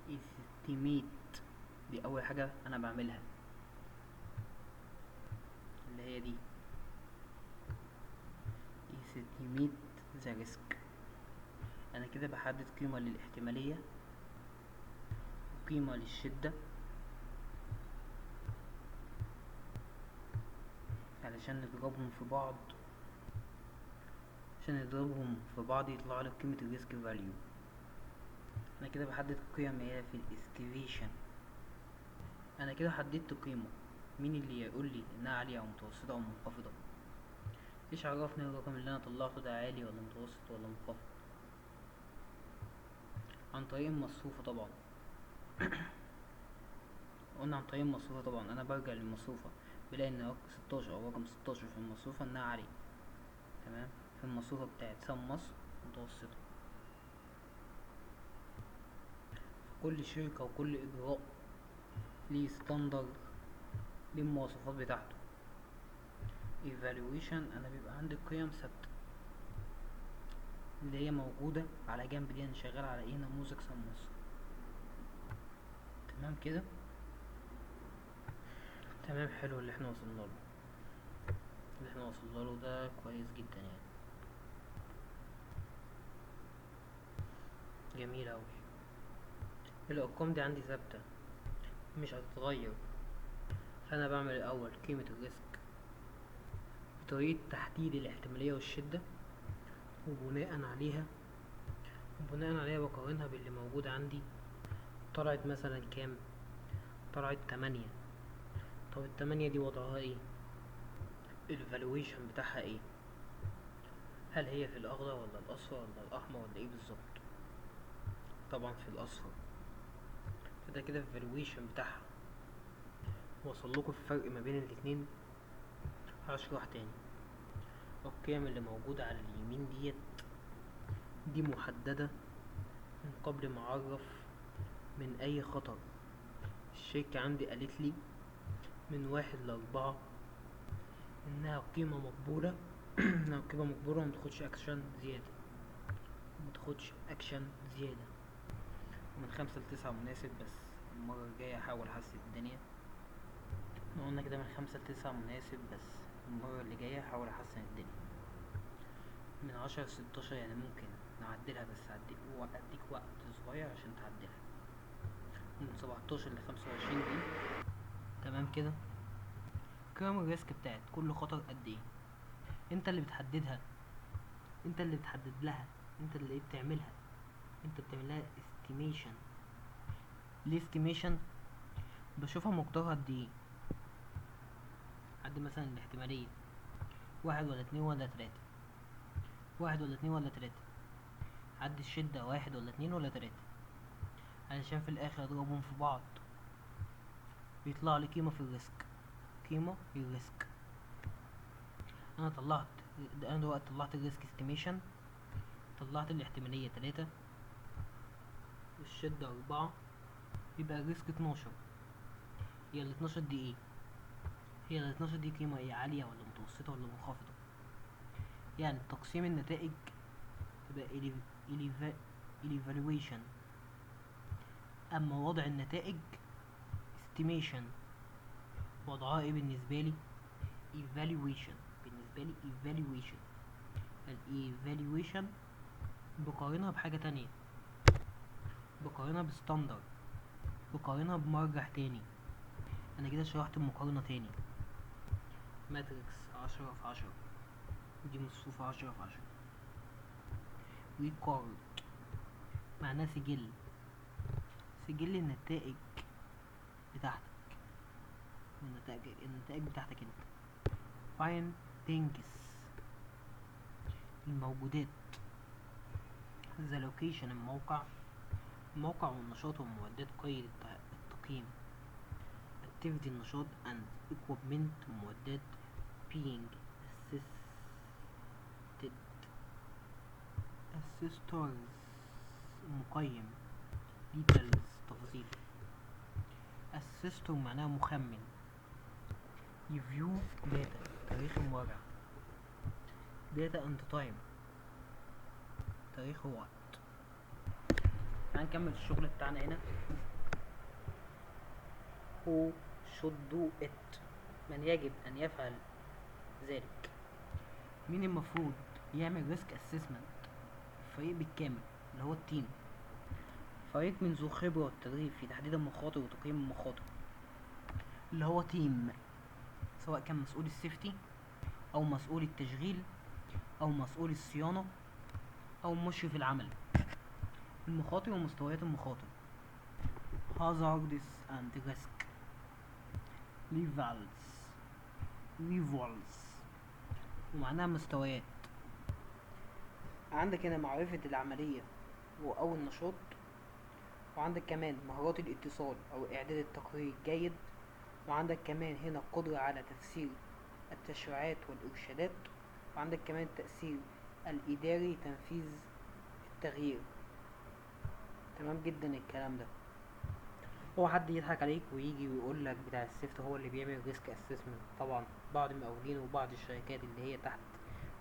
estimate دي اول حاجة انا بعملها اللي هي دي estimate the risk. انا كده بحدد قيمة للاحتمالية وقيمة للشدة علشان نضربهم في بعض، عشان نضربهم في بعض يطلع لك قيمة ال risk value. انا كده بحدد قيم هي في ال estimation. انا كده حددت قيمة، مين اللي يقول لي انها عالية او متوسطة او منخفضة؟ ايش عرفني الرقم اللي انا طلعته ده عالي ولا متوسط ولا منخفض؟ عن طريق المصفوفة طبعا. قلنا عن طريق المصفوفة طبعا. انا برجع للمصفوفة بلاقي ان رقم 16 او رقم 16 في المصفوفة انها عالية، تمام، في المصفوفة بتاعت سم مصر متوسطة. كل شركة وكل اجراء ليه standard، ليه المواصفات بتاعته. evaluation انا بيبقى عندي قيم ثابتة اللي هي موجودة على جنب دي، انا شغال على ايه؟ نموذج سم مصر. تمام كده، تمام، حلو. اللي احنا وصلنا له ده كويس جدا جميل اوي. الارقام دي عندي ثابتة مش هتتغير، فانا بعمل الاول قيمة ال risk بطريقة تحديد الاحتمالية والشدة، وبناء عليها بقارنها باللي موجود عندي. طلعت مثلا كام؟ طلعت 8. طب التمانية دي وضعها ايه؟ ال valuation بتاعها ايه؟ هل هي في الاخضر ولا الاصفر ولا الاحمر ولا ايه بالظبط؟ طبعا في الاصفر. فده كده ال valuation بتاعها. وصل لكم الفرق ما بين الاتنين؟ هشرح تاني. القيم اللي موجودة على اليمين ديت دي محددة من قبل ما اعرف من اي خطر. الشركة عندي قالت لي من 1 ل4 انها قيمة مقبولة، انها قيمة مقبولة وما تاخدش اكشن زيادة، وما تاخدش اكشن زيادة. ومن 5 ل9 مناسب، بس المرة الجاية هحاول احسن الدنيا. احنا قلنا كده من 5 ل9 مناسب، بس المرة اللي جاية هحاول احسن الدنيا. من 10 ل16 يعني ممكن نعدلها، بس اديك وقت صغير عشان تعدلها. من 17 ل25 دي تمام كده. قيم ال risk بتاعت كل خطر قد ايه؟ انت اللي بتحددها، انت اللي بتحدد لها، انت اللي ايه بتعملها، انت بتعمل لها estimation. ليه estimation؟ بشوفها مقدارها قد ايه. عد مثلا الاحتمالية 1 ولا 2 ولا 3، 1 ولا 2 ولا 3، عد الشدة 1 ولا 2 ولا 3، علشان في الاخر اضربهم في بعض بيطلع لي قيمة في ال risk، قيمة لل risk. انا دلوقتي طلعت ال risk estimation، طلعت الاحتمالية 3 والشدة 4، يبقى ال risk 12. هي ال 12 دي ايه؟ هي ال 12 دي قيمة ايه؟ عالية ولا متوسطة ولا منخفضة؟ يعني تقسيم النتائج تبقى evaluation، اما وضع النتائج estimation. وضعها ايه بالنسبة لي؟ evaluation. بالنسبة لي evaluation. ال evaluation بقارنها بحاجة تانية، بقارنها ب standard، بقارنها بمرجع تاني. انا كده شرحت المقارنة تاني. matrix 10 في 10، دي مصفوفة 10 في 10. record معناه سجل، سجل النتائج بتاعتك، النتائج بتاعتك انت. findings الموجودات، the location الموقع، الموقع والنشاط والمعدات، قيد التقييم، activity النشاط and equipment معدات، being assisted assistors مقيم، details تفاصيل، assistor معناها مخمن، review data تاريخ المراجعة، data and time تاريخ ووقت. تعال نكمل الشغل بتاعنا هنا. Who should do it؟ من يجب أن يفعل ذلك؟ مين المفروض يعمل risk assessment؟ الفريق بالكامل اللي هو ال team، فريق من ذو خبرة والتدريب في تحديد المخاطر وتقييم المخاطر اللي هو team، سواء كان مسؤول ال safety أو مسؤول التشغيل أو مسؤول الصيانة أو مشرف العمل. المخاطر ومستويات المخاطر، hazards and risk levels، levels ومعناها مستويات. عندك هنا معرفة العملية أو النشاط، وعندك كمان مهارات الاتصال أو إعداد التقرير الجيد، وعندك كمان هنا القدرة على تفسير التشريعات والإرشادات، وعندك كمان التأثير الإداري تنفيذ التغيير. تمام جدا الكلام ده. هو حد يضحك عليك ويجي ويقول لك بتاع ال safety هو اللي بيعمل risk assessment. طبعا بعض المقاولين وبعض الشركات اللي هي تحت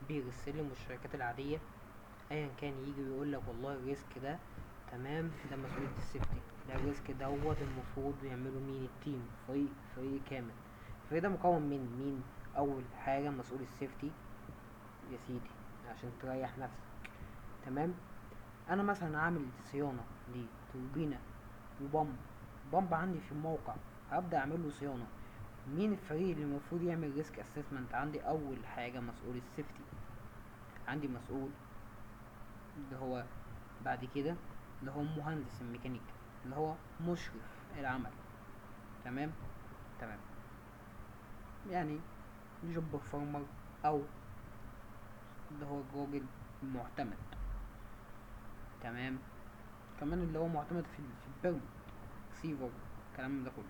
بير السلم والشركات العادية ايا كان يجي ويقول لك والله ال risk ده تمام، ده مسؤولية ال safety، ده ال risk دوت المفروض يعمله مين؟ ال team، فريق كامل. الفريق ده مكون من مين؟ اول حاجة مسؤول ال safety يا سيدي عشان تريح نفسك. تمام، انا مثلا عامل صيانة لتوربينة و pump، pump عندي في الموقع هبدأ اعمل له صيانة. مين الفريق اللي المفروض يعمل risk assessment؟ عندي اول حاجة مسؤول ال safety، عندي مسؤول اللي هو بعد كده اللي هو مهندس الميكانيكا اللي هو مشرف العمل. تمام تمام، يعني job performer او اللي هو الراجل المعتمد. تمام، كمان اللي هو معتمد في ال permit receiver الكلام ده كله.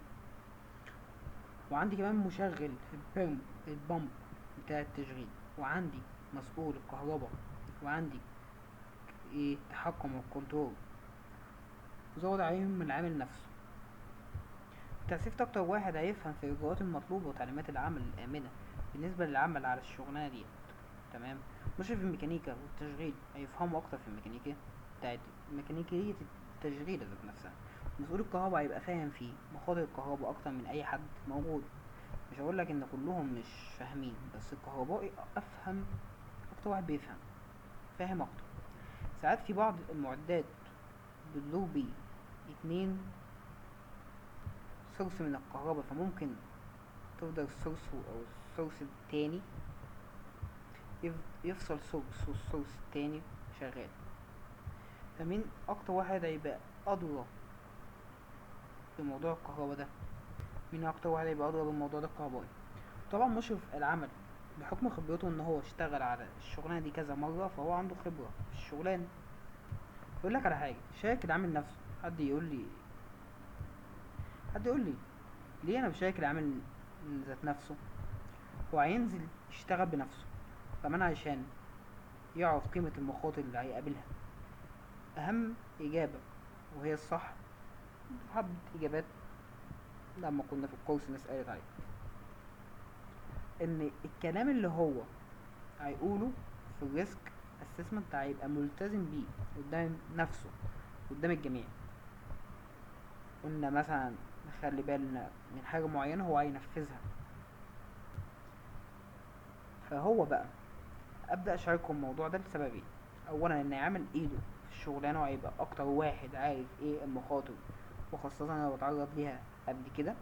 وعندي كمان مشغل ال perm ال pump بتاع التشغيل، وعندي مسؤول الكهرباء، وعندي ايه تحكم وال control، وزود عليهم العامل نفسه. بتاع safety اكتر واحد هيفهم في الاجراءات المطلوبه وتعليمات العمل الامنه بالنسبه للعمل على الشغلانه ديت. تمام، مشرف الميكانيكا والتشغيل هيفهموا اكتر في الميكانيكا بتاعت ميكانيكية التشغيل ذات نفسها. مسؤول الكهرباء هيبقى فاهم في مخاطر الكهرباء اكتر من اي حد موجود. مش هقول لك ان كلهم مش فاهمين، بس الكهربائي افهم اكتر واحد بيفهم، فاهم اكتر. ساعات في بعض المعدات بتدور بيه 2 source من الكهرباء، فممكن تفضل ال source او ال source التاني يفصل source وال source التاني شغال. فمين اكتر واحد هيبقى ادرى بموضوع الكهرباء ده؟ مين اكتر واحد هيبقى ادرى بالموضوع ده؟ الكهربائي. طبعا مشرف العمل بحكم خبرته ان هو اشتغل على الشغلانه دي كذا مره، فهو عنده خبره في الشغلانه. يقول لك على حاجه، شارك العامل نفسه. حد يقول لي ليه انا بشارك العامل ذات نفسه؟ هو هينزل يشتغل بنفسه كمان عشان يعرف قيمة المخاطر اللي هيقابلها. اهم اجابة وهي الصح، حبة اجابات لما كنا في الكورس الناس قالت عليها، ان الكلام اللي هو هيقوله في ال risk assessment هيبقى ملتزم بيه قدام نفسه قدام الجميع. قلنا مثلا نخلي بالنا من حاجة معينة هو هينفذها. فهو بقى ابدأ اشاركه الموضوع ده لسببين. اولا ان يعمل ايده في الشغلانة وهيبقى اكتر واحد عارف ايه المخاطر، وخاصة لو اتعرض ليها قبل كده.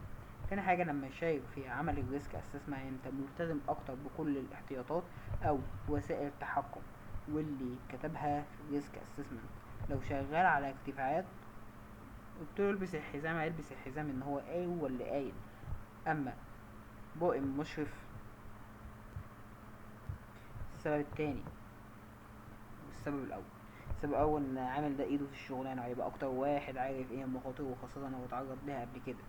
تاني حاجة لما يشارك في عمل ال risk assessment انت ملتزم اكتر بكل الاحتياطات او وسائل التحكم واللي كتبها في ال risk assessment. لو شغال على ارتفاعات قلت له البس الحزام هيلبس الحزام ان هو قايل ولا قايل. اما باقي المشرف، السبب التاني والسبب الاول، السبب الاول ان عامل ده ايده في الشغلانه هيبقى اكتر واحد عارف ايه المخاطر، وخاصه لو اتعرض لها قبل كده.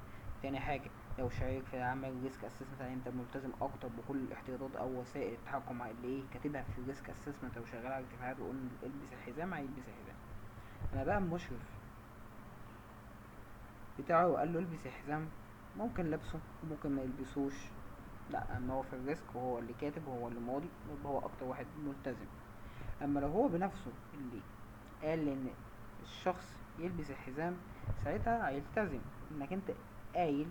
تاني حاجه لو شارك في عمل risk assessment انت ملتزم اكتر بكل الاحتياطات او وسائل التحكم اللي ايه كاتبها في ال risk assessment. لو شغال على ارتفاعات وقلنا البس الحزام هيلبس الحزام. انا بقى المشرف بتاعه وقال له البس الحزام، ممكن لبسه وممكن ما يلبسوش، لا اما هو في ال risk وهو اللي كاتب وهو اللي ماضي يبقى هو اكتر واحد ملتزم. اما لو هو بنفسه اللي قال ان الشخص يلبس الحزام، ساعتها هيلتزم انك انت قايل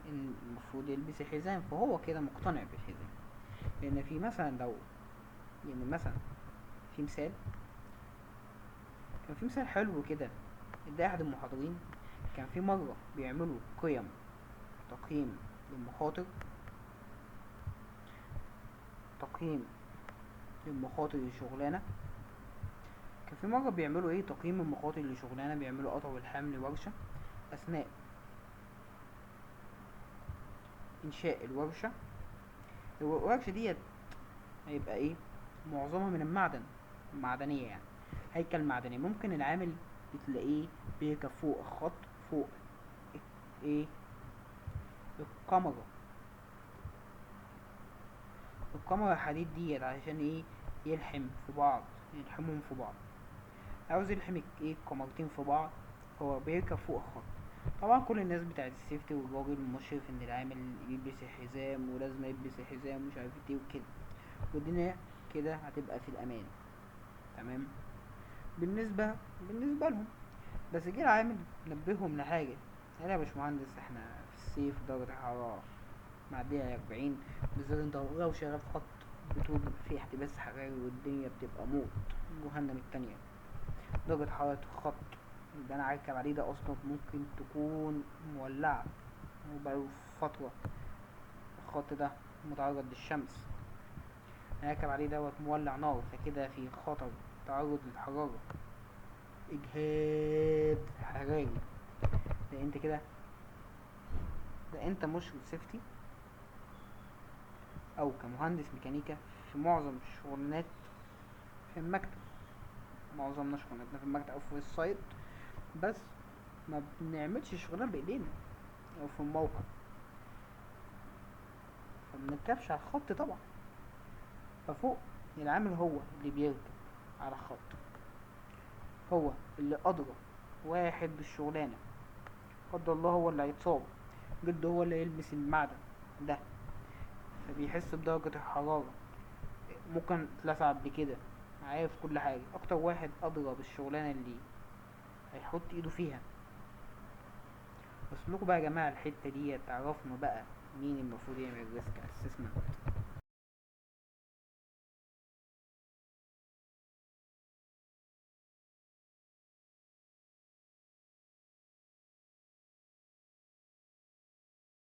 ان المفروض يلبس الحزام، فهو كده مقتنع بالحزام. لان في مثلا لو يعني مثلا في مثال، كان في مثال حلو كده ادى احد المحاضرين، كان في مرة بيعملوا قيم تقييم للمخاطر، تقييم للمخاطر لشغلانة. كان في مرة بيعملوا ايه تقييم المخاطر لشغلانة، بيعملوا قطع والحمل ورشة اثناء انشاء الورشة. الورشة ديت هيبقى ايه معظمها من المعدن، معدنية يعني هيكل معدني. ممكن العامل بتلاقيه بيركب فوق الخط، فوق ايه الكاميرا، الكاميرا الحديد ديت عشان ايه يلحم في بعض، يلحمهم في بعض، عاوز يلحم ايه الكاميرتين في بعض، هو بيركب فوق الخط. طبعا كل الناس بتاعت السيفتي والراجل المشرف ان العامل يلبس الحزام ولازم يلبس الحزام ومش عارف ايه وكده، والدنيا كده هتبقى في الامان تمام بالنسبه لهم. بس جه العامل نبههم لحاجه، قال يا باشمهندس احنا في الصيف درجه الحراره معديه على 40، بالذات انت لو شغال في خط بتقول في احتباس حراري والدنيا بتبقى موت جهنم التانية. درجة حرارة الخط اللي انا هركب عليه ده اصلا ممكن تكون مولعة وبقاله فترة الخط ده متعرض للشمس، انا هركب عليه دوت مولع نار، فكده في خطر تعرض للحرارة، اجهاد حراري. ده انت كده، ده انت مشرف سيفتي او كمهندس ميكانيكا في معظم الشغلانات في المكتب، معظمنا شغلاناتنا في المكتب او في ال site، بس ما بنعملش شغلنا بايدينا او في الموقع، فمنركبش على الخط طبعا. ففوق العامل هو اللي بيركب على الخط، هو اللي أدرى واحد بالشغلانة، قدر الله هو اللي هيتصاب، جلده هو اللي يلمس المعدن ده، فبيحس بدرجة الحرارة، ممكن اتلسع قبل كده، عارف كل حاجة، أكتر واحد أدرى بالشغلانة اللي هيحط إيده فيها. بس لكم بقى يا جماعة الحتة دي تعرفنا بقى مين المفروض يعمل risk assessment.